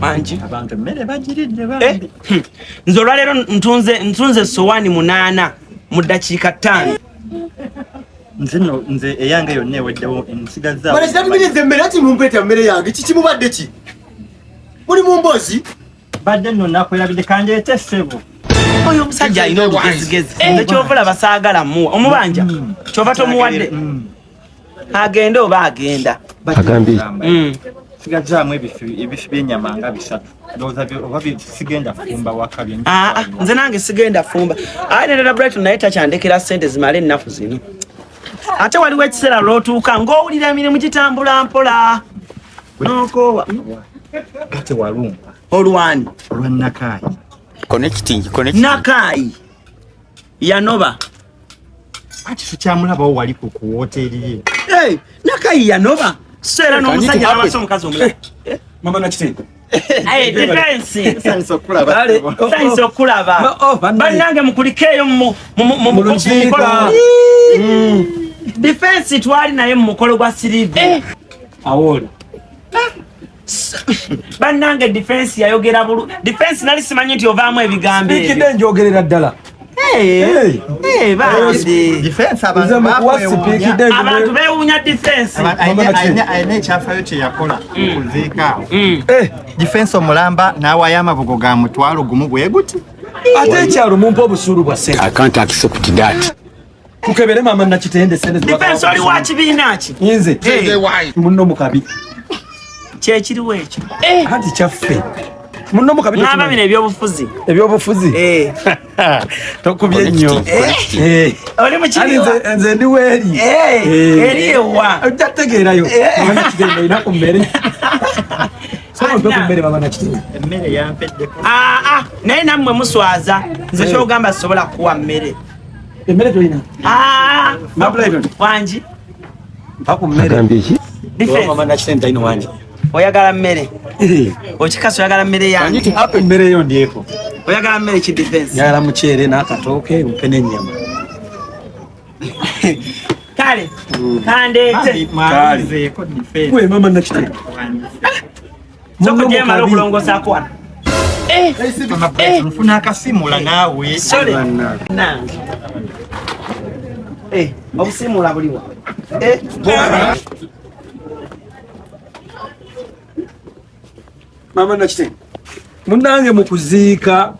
Angi abantu emmere bagiridde Eh, bambi. Nze olwaleero ntunze essowaani 8 mu ddakiika 5. Nze nno nze eyange yonna eweddewo nsigazza. Bana kitatumiriza emmere ati mumpeeta mmere yange kiki mubadde ki? Muli mu mboozi? Badde nno nakwerabidde kandeete ssebo. Oyo omusajja alina olugezigezi, nze kyova olaba saagala muwa omubanja, kyova tomuwadde. Agende oba agenda. Agambye. Sigazzaamu ebifi by'ennyama nga 3. Ndowooza oba sigenda fumba waka bye. Aa, nze nange sigenda fumba. Aye nedala Brighton naye takyandekera ssente zimale ennaku zino. Ate waliwo ekiseera lw'otuuka ng'owulira emirimu gitambula mpola n'okoowa. Ate walumpa. Olwani? Olwa Nakaayi. Connecting, connecting. Nakaayi yanoba. Ati tukyamulabawo wali ku wooteeri ye. Hey, Nakaayi yanoba so era n'omusajja Can it happen? n'awasa omukazi omulala. Mama Nakitende. Hey, defense. Sanyusa okulaba. Sanyusa okulaba. Oh, bannange. Bannange mukulikeeyo Mu mu lukiiko. mukolo. Defense twali naye mu mukolo gwa Sirivi. Awola. Bannange defense yayogera bulu. Defense nali simanyi nti ovaamu ebigambo ebyo. Sipiikidde njogerera ddala. Hey, Hey. hey, bambi. Defense abantu Nze mukuwa bakwewuunya. sipiikidde Abantu beewuunya defense. Mama Nakitende. Alina ekyafaayo kye yakola mu kuziika awo. Eh, Defense omulamba n'awaayo amabugo ga 1,000 bwe guti. Ate ekyalo mumpa obusuulu bwa ssente. I can't accept that. Tukebere Mama Nakitende ssente ze Defense oli wa kibiina ki? Nze. Munno mu kabi. Kyekiriwo ekyo. Anti kyaffe. Munno mu kabi. Mwaba bino ebyobufuzi. Ebyobufuzi. Eh. Tokubye nnyo. Connecting. Eh. Oli mu Anti kiriwa. nze ndi weeri. Eh, Eh. eri ewa. Ojja kutegeerayo. Mama Nakitende olina ku mmere. Soma mpe ku mmere Mama Nakitende. Emmere yampeddeko. Ah, ah, naye nammwe muswaza. Nze kyogamba sisobola kuwa mmere. Emmere tolina. Ah, Mama Brighton. wangi. Mpa ku mmere. Agambye ki? Defense. Mama Nakitende talina wangi. Oyagala mmere. Eh. Okikasi oyagala mmere yange. Emmere yo ndyeko. Oyagala mmere ki defense? Njagala muceere n'akatooke mpe n'ennyama. Kale, kandeete. Mwanzeeko defense. Gwe Mama Nakitende. Soko gyemala okulongoosaako wano. Mama Brighton, nfuna akasimula naawe. Sorry. Nange. Eh, obusimuula buliwa. Eh, Mama Nakitende. Munnange mu kuziika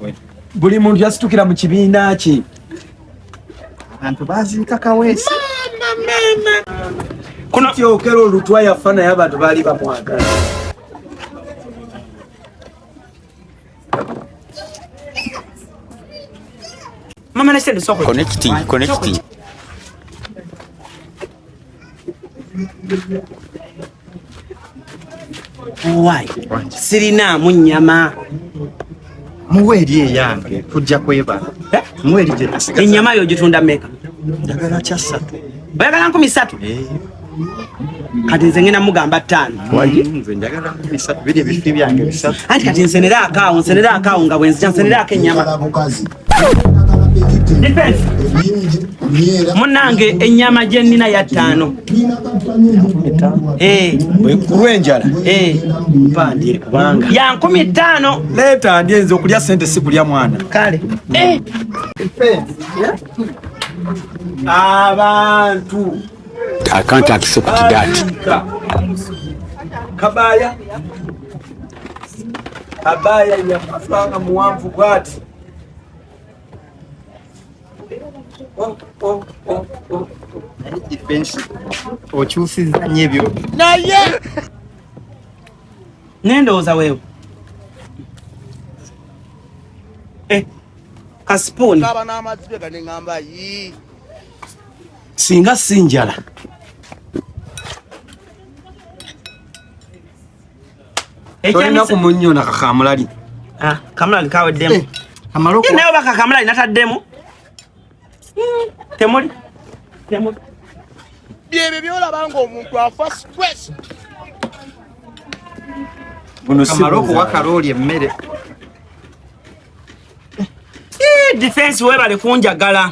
buli muntu yasitukira mu kibiina kye. Abantu baziika Kaweesi. Kuno Kyokera olutwa yafa naye abantu baali bamwagala. Mama Nakitende soko. Connecting, connecting. Why? Sirinaamu nnyama. Muwe eri eyange tujja kwebala. Muwe eri gye nasigaza. Ennyama yo ogitunda mmeka? Njagala kya 3. Oyagala 3,000? Kati nze ngenda mugamba 5. Nze njagala 3,000 biri ebifi byange 3. Anti kati nsenera akaawo, nsenera akaawo nga bwe nzija nseneraako ennyama. Defense. Munnange ennyama gye nnina ya 5. Eh, Kulw'enjala eh. mpa ndye kubanga Ya 5,000. leeta ndye nze okulya ssente si kulya mwana. Kale. Abantu I can't accept that. baziika. Kabaya Kabaya yakufa nga muwanvu bw'ati. Oh, oh, oh, oh. Naye defense okyusizza nnyo ebyo. Nendowooza weewo. Eh, kasipuni. Singa si njala. Tolina ku munnyo na kakamulali. Ah, kamulali kaweddemu. Amala Ye naye oba kakamulali nataddemu. Temuli. Temuli. Byebyo byolaba ng'omuntu afa stress. Buno si Kamala okuwa buzaale. kalooli emmere. Eh, defense weebale kunjagala.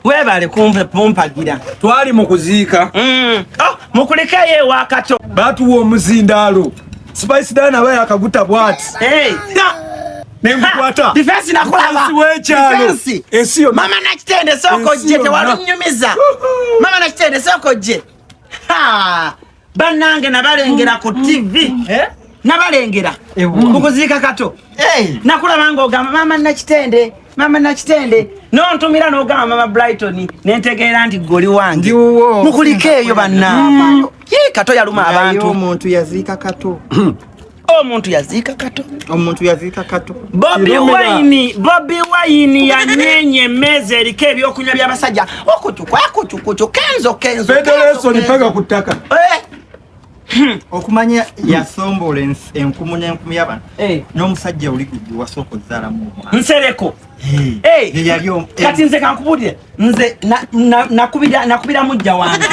Weebale kumpagira. Twali mu kuziika. Oh, mukulikeeyo ewa Kato. Batuwa omuzindaalo. Spice Diana aba yakaguta bwati. Hey. Nengukwata. Defense nakulaba. Defense w'ekyalo. Defense. Ensi yonna. Mama Nakitende sooka Ensi ojje yonna. tewalunyumiza. Mama Nakitende sooka ojje. Ha! Bannange nabalengera ku TV. Nabalengera. Kukuziika Kato. Nakulaba ng'ogamba Mama Nakitende, Mama Nakitende. Nontumira n'ogamba Mama Brighton nentegeera nti gwe oli wange. Ndi wuwo. Mukuliko eyo bannange. Yee, Kato yaluma Naye abantu. omuntu yaziika Kato. Omuntu yaziika Kato. Omuntu yaziika Kato. Bobi Kirumira. Wine, Bobi Wine yanyenye emmeeza eriko ebyokunywa by'abasajja okucuku akucukucu kenzo kenzo Federation kenzo, paka kenzo. ku ttaka. Eh, Okumanya yasombola enkumu n'enkumu y'abantu. Eh. N'omusajja oli gwe wasooka ozzaalamu omwana. Nsereko. Eh. Ye yali Kati nze kankubulire nze nakubira mujja wange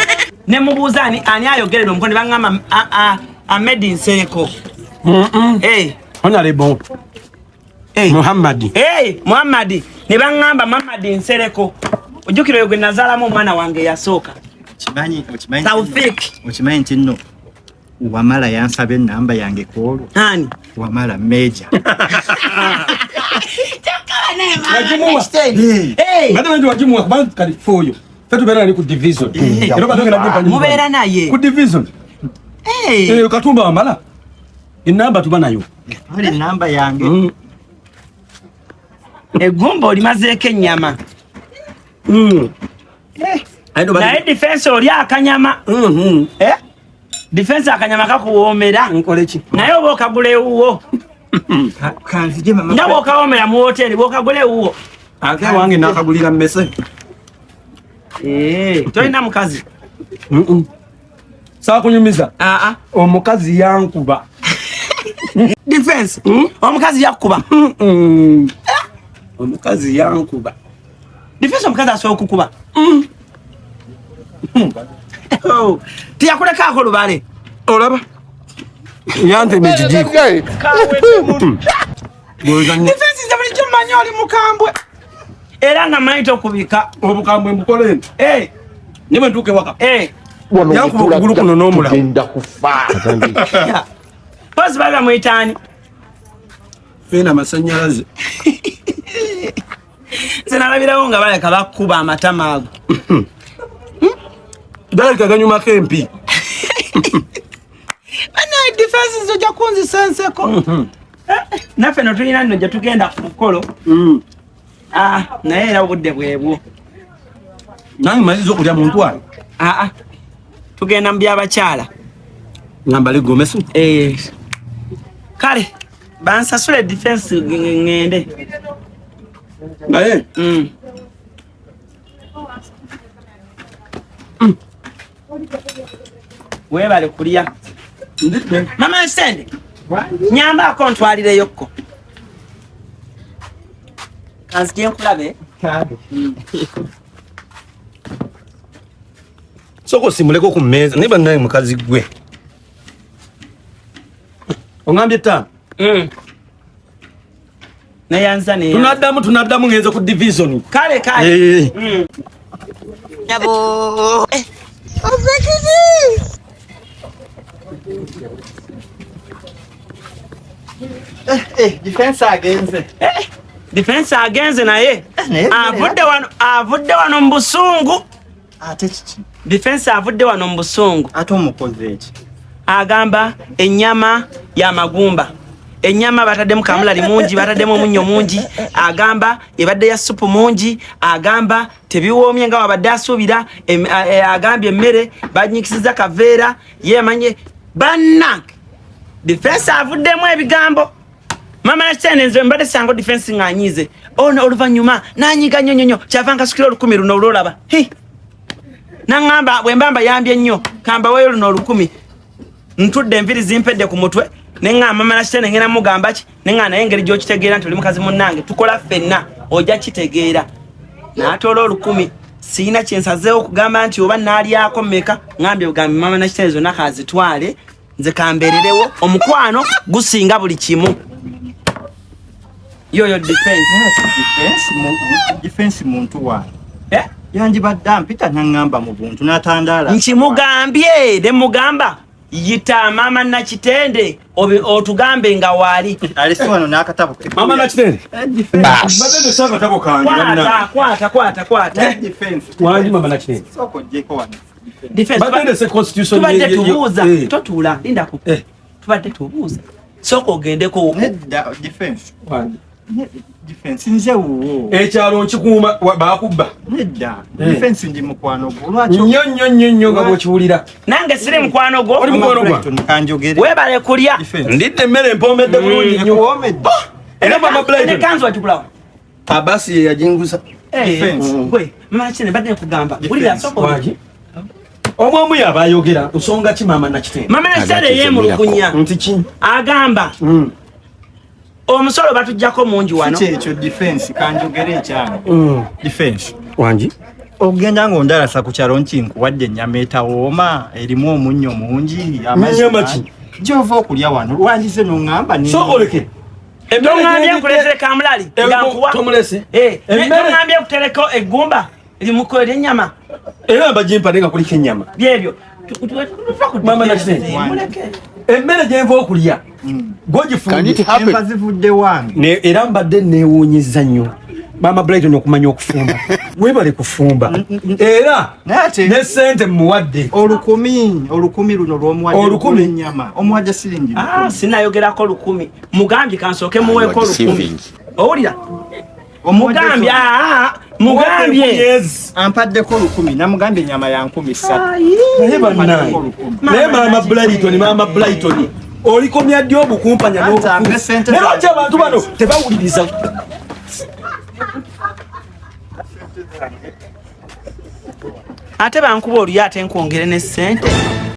ne mubuuza ani ayogerera omukono ne baŋŋamba Ahmed Nsereko. Eh, Honorable eh. Muhammad. Hey, Muhammad ne baŋŋamba Muhammad Nsereko. Ojjukira oyo gwe nazaalamu omwana wange eyasooka. Okimanyi Taufik. Okimanyi nti nno Wamala yansaba ennamba yange ku olwo. Ani? Wamala Major. Wagimuwa. Hey. Mbadde manyi wagimuwa kubanga kali fooyo. Ffe tubeera nali ku division. Era obadde ogenda kumpa nyumba. Mubeera naye. Ku division. Hey. Katumba Wamala. Ennamba tuba nayo. Yatwala ennamba yange. Eggumba olimazeeko ennyama. Naye defense oli akanyama. Eh? Defense akanyama kakuwoomera. Nkole ki? Naye oba okagula ewuwo. Kanzije mama. Nga bw'okawoomera mu woteeri bw'okagula ewuwo. Ate wange nakagulira mmese. Eh, tolina mukazi. Saakunyumiza. Aa. Omukazi yankuba. Defense. Omukazi yakukuba. Omukazi yankuba. Defense omukazi asobola okukuba. Oh, teyakulekaako lubale. Olaba? Yantema ekijiiko. Defense nze bulijjo mmanyi oli mukambwe. Era nga mmanyi tokubika. Obukambwe mbukole nti. Eh, Ne bwe ntuuka ewaka. eh. Yankuba okugulu kuno n'omulawo. Yeah. Pozi bali bamuyita ani? Feena amasannyalaze. Nze nalabirawo nga baleka bakuba amatama ago. Galabika ganyumako empi. Banaye defense nze ojja kunzisa enseko. Eh, naffe no tulina nno gye tugenda ku mukolo. Ah, naye era obudde bwebwo. Nange mmaliriza okulya mu ntwalo. Ah, ah. Tugenda mu by'abakyala. Ngambale gomesi. Eh. Kale bansasule defense ŋŋende. Naye Weebale kulya. Ndidde. Mama Nsende. Nyambaako ntwalireyokko. Kanzije nkulabe. Sooka osimuleko ku mmeeza naye bannaye mukazi gwe. Ongambye ttaano. Neyanza neyanza. Tunaddamu ngenze ku division. Kale kale. Eh. Nyabo. Eh. Defense agenze. Eh. Defense agenze naye. Naye Avudde wano mu busungu. Ate kiki? Defense avudde wano mu busungu. Ate omukozi eki? Agamba ennyama y'amagumba. Ennyama bataddemu kamulali mungi, bataddemu omunnyo mungi. Agamba ebadde ya supu mungi. Agamba tebiwoomye nga wabadde asuubira. Agambye emmere banyikisiza kaveera. Ye amanye bannange. Defense avuddemu ebigambo. Mama Nakitende nze mbadde sango defense ng'anyiize. Ono oluvannyuma n'anyiga nnyo nnyo nnyo kyava nkasukira 1000 luno olwolaba. Hi. Naŋŋamba bwe mba mbayambye nnyo kambaweeyo luno 1000. Ntudde enviiri zimpedde ku mutwe ne ŋŋamba Mama Nakitende ngenda mugamba ki? Ne ŋŋamba naye engeri gy'okitegeera nti oli mukazi munnange tukola ffenna ojja kitegeera. N'atoola 1000 sirina kye nsazeewo okugamba nti oba naalyako mmeka ŋŋambye bugambi Mama Nakitende zonna kaazitwale nze kambeererewo omukwano gusinga buli kimu. Yoyo defense. Defense muntu wange. Eh? Yandibadde ampita n'aŋŋamba mu buntu n'atandaala. Nkimugambye ne mugamba Yita Mama Nakitende otugambe nga waali. Alese wano n'akatabo. Mama Nakitende. Mbadde ndese akatabo kange. Kwata, kwata, kwata, kwata. Defense. Wangi Mama Nakitende. Sooka oggyeko wano. Defense. Mbadde ndese constitution. Tubadde tubuuza. Totuula, lindako. Tubadde tubuuza. Sooka ogendeko. Nedda, defense. Wangi. Defense nze wuwo. Ekyalo nkikuuma baakubba. Nedda. Defense ndi mukwano gwo. Lwaki? Nnyo nnyo nnyo nnyo nga bw'okiwulira. Nange siri mukwano gwo. Oli mukwano gwa. Kanjogere. Weebale kulya. Ndidde emmere empoomedde bulungi nnyo. Ekuwoomedde. Era Mama Brighton. Ne kanzu wagigulawa. Abasi ye yajinguza. Defense. Gwe, Mama Nakitende mbadde nkugamba. Wulira sooka. Wangi. Omwomu yaba ayogera nsonga ki Mama Nakitende? Mama Nakitende yeemulugunya. Nti ki? Agamba. Omusolo batujjako mungi wano. Si kyekyo defense kanjogere ekyange. Defense. Wangi. Ogenda ng'ondalasa ku kyalo nti nkuwadde ennyama etawooma erimu omunnyo mungi amazzi Nnyama ki? Gy'ova okulya wano lwangize n'oŋŋamba Sooka oleke. Toŋŋambye nkuleetere kamulali nga nkuwa. Tomulese. Toŋŋambye nkutereko eggumba limuko ery'ennyama. Era mbagimpa naye nga kuliko ennyama. Byebyo. Mama Nakitende. Emmere gye nva okulya gwogifumbye. Enva zivudde wange. Era mbadde neewuunyizza nnyo Mama Brighton okumanya okufumba. Weebale kufumba. Era ne ssente mmuwadde. Olukumi luno lw'omuwadde. Olukumi? Ennyama. Omuwadde siringi. Sinayogerako 1000. Mugambye kansooke muweeko 1000. Owulira? Mugambye mugambye. Ampaddeko 1000 namugambye ennyama ya 3000. Naye bannange. Naye Mama Brighton, Mama Brighton. Olikomya ddi obukumpanya n'obufuzi? Naye lwaki abantu bano tebawuliriza? Ate bankuba oluyi ate nkwongere ne ssente.